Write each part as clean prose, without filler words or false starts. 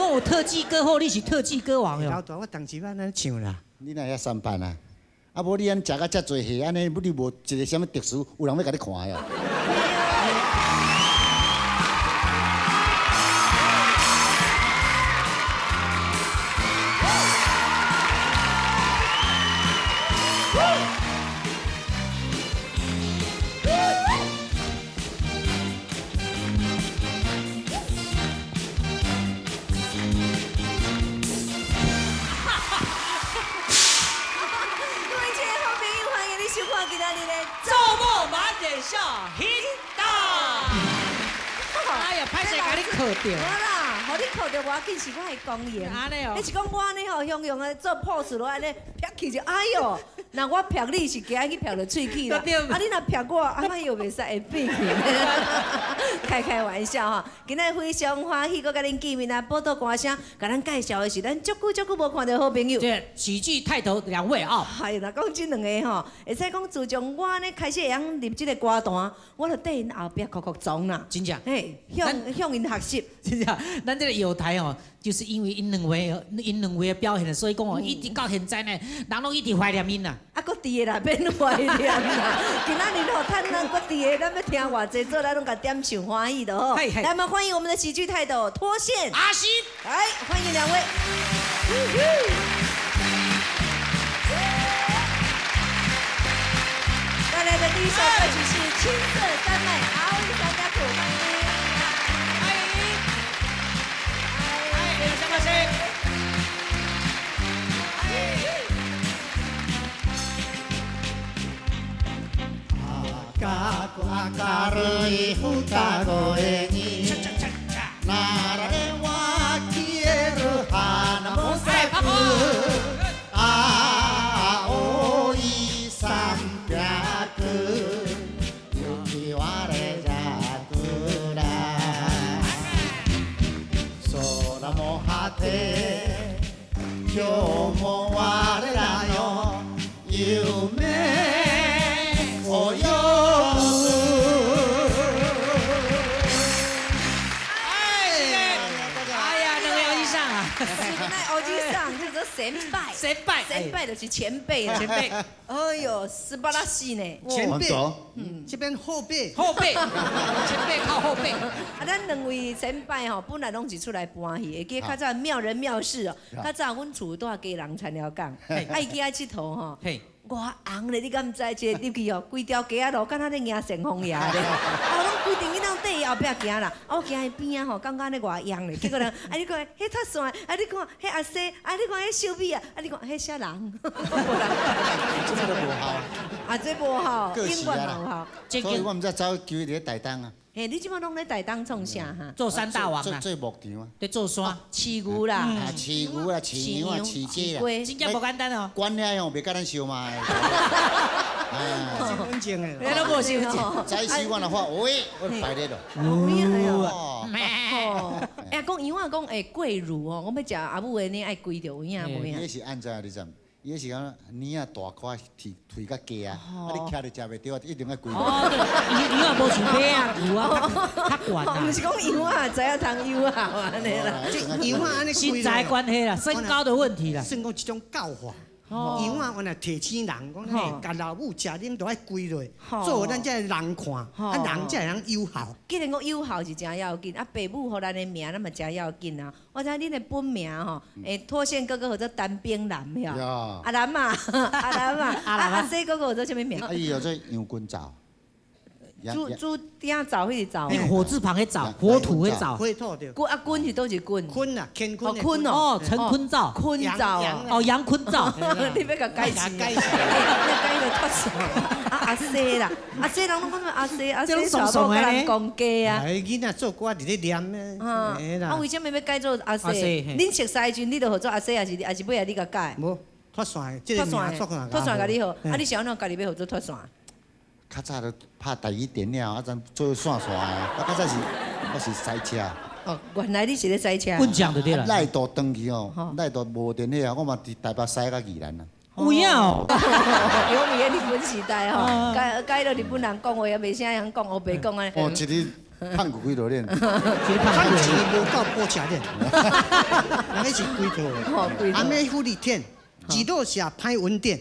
某特技歌后，你是特技歌王哟。老大，我当时按呢唱啦。你哪遐三办啊？啊，无你按食甲遮济戏，按呢你无一个啥物特殊，有人欲共你看哟。各位亲爱的好朋友，欢迎你收看今仔日的周末满点笑，很大。哎呀，歹势共你扣著。无啦，予你扣著无要紧，是我的光荣。按呢哦。你是讲我按呢吼，雄雄的做 pose 落按呢撇去就哎哟，若我撇你是惊去撇著喙齿啦。啊，你若撇我，啊，又袂使会变去。开开玩笑吼，今仔非常欢喜，阁佮恁见面啊！报道歌声，共咱介绍的是咱足久足久无看著好朋友。这喜剧泰斗两位啊。系啦，讲这两个吼，会使讲自从我按呢开始会晓入这个歌坛，我就缀𪜶后壁哭哭装啦。真正。嘿，向向𪜶学习。真正，咱这个友台吼，就是因为𪜶两位，𪜶两位的表现，所以讲哦，一直到现在呢，人拢一直怀念𪜶啦。啊，阁伫的啦，免怀念啦。今仔日吼，趁咱阁伫的，咱欲听偌济，做咱拢共点唱欢喜就好。来，我们欢迎我们的喜剧泰斗脱线阿信，来，欢迎两位。带来的第一首歌曲是《青色山脉》，阿伟三家苦，欢迎。欢迎。欢迎，什么声？明るい歌声になられは消える花も咲く青い山脈雪割れ桜空も果て今日も我らの夢を呼ぶ。哎呀，两位欧吉桑啊！是那欧吉桑叫做先辈，先辈，先辈就是前辈啦。前辈。哎呦，18岁呢。前辈，这边后辈，后辈，前辈靠后辈。啊，咱两位前辈吼，本来拢是出来搬戏，会记较早妙人妙事哦。较早阮厝蹛家人田寮港，啊，伊去爱𨑨迌吼。偌红咧，你敢毋知？这个入去哦，规条街仔路，敢若咧迎神风爷咧。啊，我拢规定囡仔缀伊后壁行啦。啊，我行伊边仔吼，感觉按呢偌样咧。结果呢，啊你看，彼脱线，啊你看，彼阿西，啊你看彼小美啊，啊你看彼啥人？这个无效。啊，这无效，永远无效。所以我毋知走求伫咧台东啊。嘿，你这摆拢咧台东创啥哈？做山大王啊！做牧场啊！咧做山，饲牛啦。啊，饲牛啦，饲羊啊，饲鸡啦。真正无简单哦。管遐吼，袂共咱相骂的。身份证的。你拢无身份证。早时我若发，喂，我排咧咯。哦。哎，讲羊仔讲会过乳哦，我欲食阿母的奶爱规著有影无影？伊是按怎你知？伊是讲奶仔大块腿腿较低啊，啊你徛咧食袂著啊，一定爱规。哦，对，羊仔无像马啊、牛啊较悬啊。毋是讲羊仔知影通优啊，按呢啦。这羊仔按呢身材关系啦，身高的问题啦。算讲一种教化。羊仔原来提醒人讲，嘿，共老母食奶都爱规落，做予咱这个人看，啊人才会晓有孝。既然讲有孝是真要紧，啊爸母予咱的名，咱嘛真要紧啊。我知恁的本名吼，脱线哥哥号做陈炳南呀，阿南嘛，阿南嘛，阿西哥哥号做啥物名？啊，伊号做杨君灶。猪猪鼎灶彼个灶，那个火字旁的灶，火土的灶。火土对。君啊君是佗一君？坤啊，乾坤。哦坤哦。哦，陈坤灶。坤灶。哦，杨坤灶。你欲共解释？解释。你改个脱线。啊阿西啦，阿西人拢讲阿西阿西娶某共人讲家啊。哎，囡仔做歌伫咧念呢。啊，为啥物欲改做阿西？恁熟似时阵，你就号做阿西，抑是抑是尾仔你共改？无脱线，这个名脱线。脱线共你号，啊你是按怎家己欲号做脱线？较早都拍台语电了，啊，咱做线线的。啊，较早是我是赛车。哦，原来你是咧赛车。运将就对啦。赖道转去哦，赖道无电了，我嘛伫台北驶到宜兰啊。有影哦。有米的日本时代吼，改改到日本人讲话也袂啥样讲，乌白讲按呢。哦，一日胖骨几多链？趁钱无够补车链，人彼是规套的。暗暝富丽天，日落社歹稳点，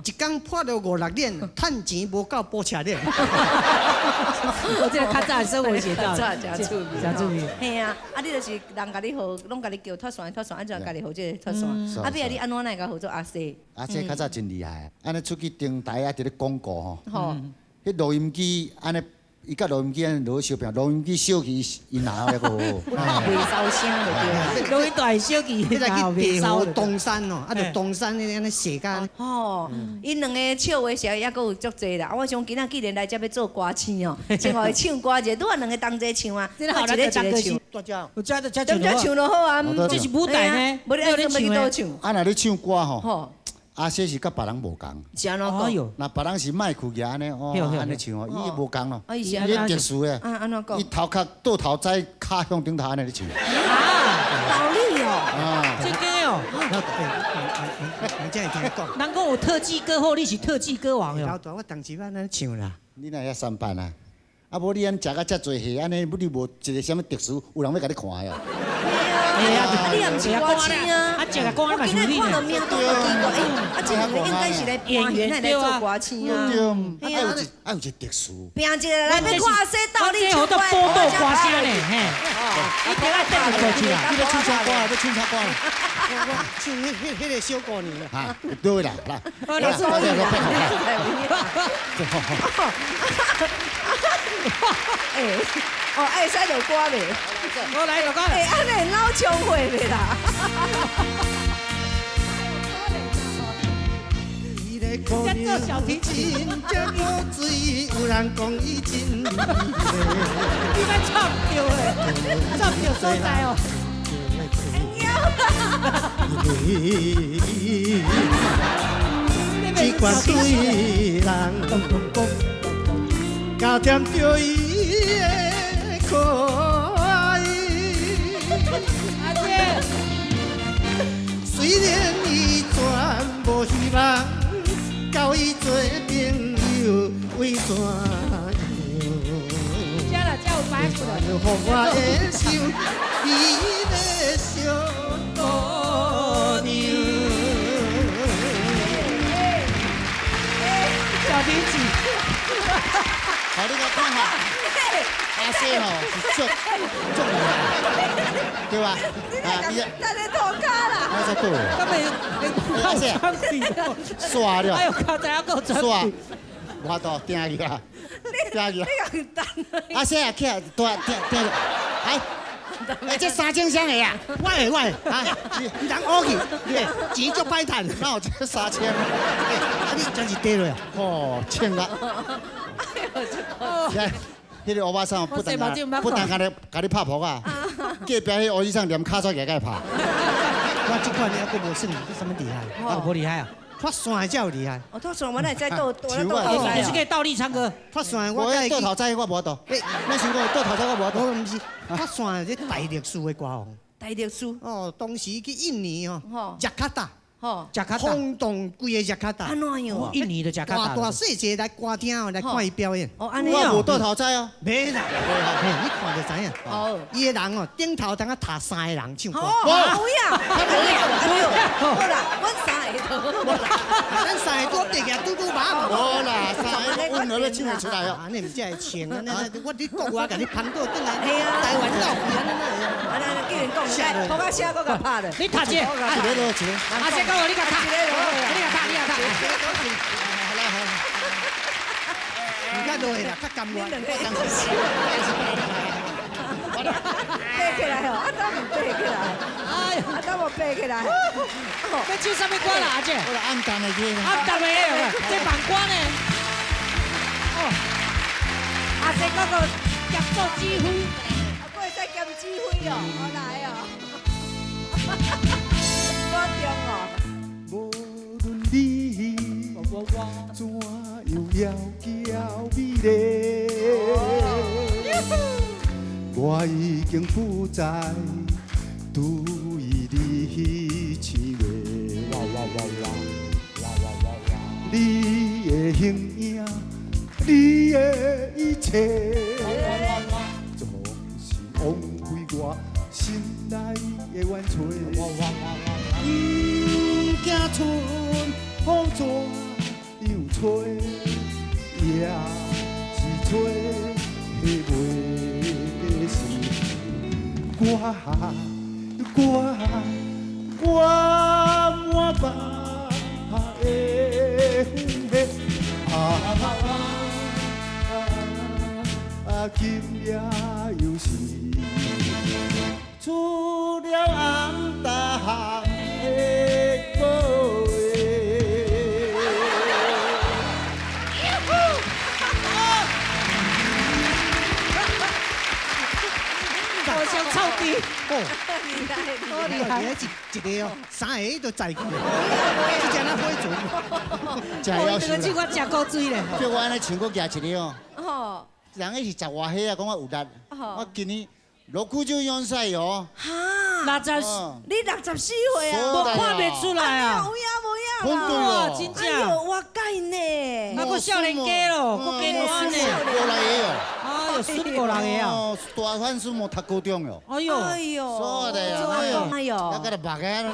一工破了五六链，趁钱无够补车链。我这个较早的生活写照，真趣味，真趣味。嘿啊，啊你就是人共你号，拢共你叫脱线脱线，按怎共你号这个脱线？啊，比如你按怎来共号做阿西？阿西较早真厉害，按呢出去登台啊，伫咧广告吼，彼录音机按呢。伊佮录音机按呢落相拼，录音机小气伊拿遐个好。袂收声就对。录音带小气，彼个去地湖东山哦，啊，就东山彼按呢写甲。哦，𪜶两个笑话时犹阁有足济啦。我想今仔既然来遮欲做歌星哦，先予伊唱歌者，拄仔两个同齐唱啊，一个一个唱。大家，有遮就遮唱就好啊。这是舞台呢，无你爱怎欲去佗唱？啊，若咧唱歌吼。阿西是佮别人无仝，是按怎讲？若别人是麦克举按呢，哦，按呢唱哦，伊无仝咯，伊特殊的，按怎讲？伊头壳倒头在跤向顶头按呢咧唱。啊，道理哦，啊，真假哦。你这会听讲？人讲有特技歌后，你是特技歌王哟。老大，我当时按呢唱啦。你哪会遐三八啊？啊，无你按呢食甲遮济戏，按呢你无一个啥物特殊，有人欲共你看哟？啊，你也毋是歌星啊！啊，食个讲嘛是你看到名都奇怪，哎，啊，这两个应该是来扮演，来做歌星啊。对，啊，有一啊有一个特殊。拼一个来，欲看阿西到底唱歌，波多歌声呢？嘿，一定爱等过去啦。你欲唱啥歌？欲唱啥歌？我唱彼个小姑娘啦。哈，对啦，来，来，哎，哦，会使落歌袂？我来落歌。哎，按呢会闹唱会袂啦？在做小提琴，有人讲伊真你莫唱著嘞，唱著所在哦。这款对人，加添着伊的可爱。阿姐，虽然伊全无希望，交伊做朋友为怎样？这啦，这有摆出来。予我会想伊的小姑娘。小提琴。好，你来看哈，阿西吼是足足厉害，对吧？啊，你在咧涂跤啦。我在倒。咁咪阿西，刷了。哎呦，较知影够转。刷，无法度，定去啦，定去啦。阿西啊，起来，大定定，哎，哎，这3000箱的啊？我的我的，啊，人乌去，钱足歹趁。哪有这3000？啊，你真是跌落啊？哦，千啊！彼个乌巴桑不但不但共你拍扑啊，隔壁彼乌医生连跤爪也共伊拍。我这款还阁无算啥物厉害。啊，无厉害啊！脱线的才有厉害。哦，脱线我哪会知倒倒头你是可以倒立唱歌。脱线我倒头栽我无倒。欸，你想讲倒头栽我无倒。我毋是脱线，这大历史的歌王。大历史。哦，当时去印尼哦，雅加达。吼，雅加达。轰动规个雅加达。按怎样？印尼的雅加达。大大细细来歌厅哦，来看伊表演。哦，按呢。我无倒头栽哦。袂啦，嘿，你看就知影。哦。伊的人哦，顶头当下踏三个人唱歌。哦，有影。有影。好啦，阮三个都。咱三个拄地下拄拄马。无啦，三个阮都欲唱会出来哦。按呢毋才会唱，按呢我伫国外共你捧倒转来，嘿啊，台湾闹去按呢哪会？啊，那叫人讲，涂跤声阁共拍咧。你读者，一个一个。阿姐讲话，你共读，你共读，你共读。好啦好啦。唔较落啦，较甘愿。爬起来哦，阿当唔爬起来。哎呀，阿当无爬起来。欲唱啥物歌啦，阿姐？我来暗淡的歌。暗淡的，这慢歌呢？哦，阿姐嗰个协助指挥。啊，阁会使兼指挥哦，好来哦。我中哦。无论你怎样窈窕美丽，我已经不再对你痴迷。你的形影，你的一切，全的怨吹。毋惊春风怎样吹，也是吹袂死。我我我满腹的啊啊！今夜又是出了暗淡的个月。我想臭猪。哦，厉害！一个哦，三个都在去，这只那火船。真夭寿这个酒我食够水咧。叫我按呢唱阁举一个哦。人彼是十外岁啊，讲我有力。我今年64岁哦。哈，64，你64岁啊？我看袂出来啊。有影无影啦？真正。哎呦，我盖呢。啊，阁少年家咯，阁加大呢。五六个哦。哎呦，孙五六个啊。大汉孙无读高中哟。哎呦。哎呦。说的呀。哎呦。那个目个呢？